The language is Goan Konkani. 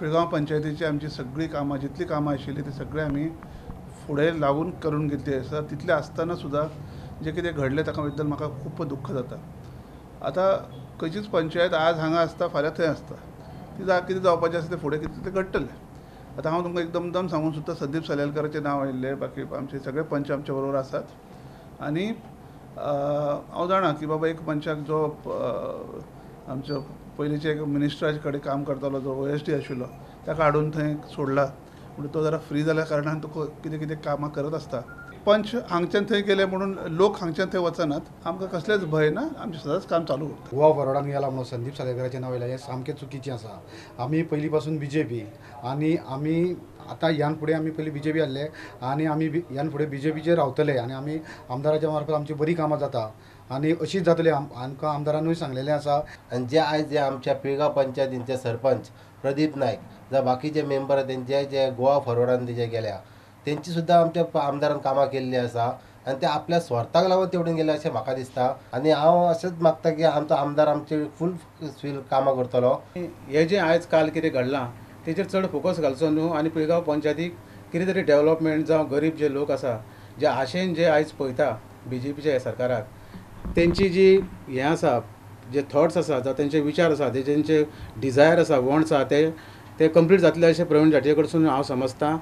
पिळगांव पंचायतीची आमची सगळीं कामां, जितलीं कामां आशिल्लीं ती सगळीं आमी फुडें लागून करून घेतली आसा. तितलें आसतना सुद्दां जें कितें घडलें ताका बद्दल म्हाका खूब दुख्ख जाता. आतां खंयचीच पंचायत आज हांगा आसता, फाल्यां थंय आसता, ती कितें जावपाचें आसा तें फुडें कितें तें घडटलें. आतां हांव तुमकां एकदम दम सांगूंक सोदता, संदीप सालेलकाराचें नांव आयिल्लें, बाकी आमचे सगळे पंच आमच्या बरोबर आसात. आनी हांव जाणा की बाबा एक पंचाक जो आमचो पयलींचे एक मिनिस्टरा कडेन काम करतालो, जो OSD आशिल्लो, ताका हाडून थंय सोडला, म्हणून तो जरा फ्री जाल्या कारणान तो कितें कितें कामां करत आसता. पंच हांगच्यान थंय गेले म्हणून लोक हांगच्यान थंय वचनात, आमकां कसलेंच भंय ना, आमचें सदांच काम चालू उरता. गोवा फॉरवर्डान गेला म्हणून संदीप सालेलकाराचें नांव येयलां हें सामकें चुकीचें आसा. आमी पयलीं पासून BJP आनी आमी आतां ह्यान फुडें आमी पयलीं BJP आहले आनी आमी ह्यान फुडें BJPचेर रावतले आनी आमी आमदाराच्या मार्फत आमची बरी कामां जाता आनी अशीच जातली. आमकां आमदारानूय सांगलेलें आसा. आनी जे आयज जे आमच्या पिळगांव पंचायतींचे सरपंच प्रदीप नायक जावं बाकीचे मेंबर तेंचे जे गोवा फॉरवर्डान जे गेल्या तेंची सुद्दां आमच्या आमदारान कामां केल्लीं आसा आनी ते आपल्या स्वार्थाक लागून तेवटेन गेले अशें म्हाका दिसता. आनी हांव अशेंच मागता की आमचो आमदार आमचे फूल फील कामां करतलो. हें जें आयज काल कितें घडलां तेचेर चड फोकस घालचो न्हू आनी पिळगांव पंचायतीक कितें तरी डेवलपमेंट जावं गरीब जे लोक आसा जे आशेन जे आयज पळयता BJPच्या ह्या सरकाराक, तेंची जी हें आसा, जे थॉट्स आसा जावं तेंचे विचार आसा, ते तेंचे डिजायर आसा, वॉन्ट्स आसा, ते कंप्लीट जातले अशें प्रवीण झांट्ये कडसून हांव समजतां.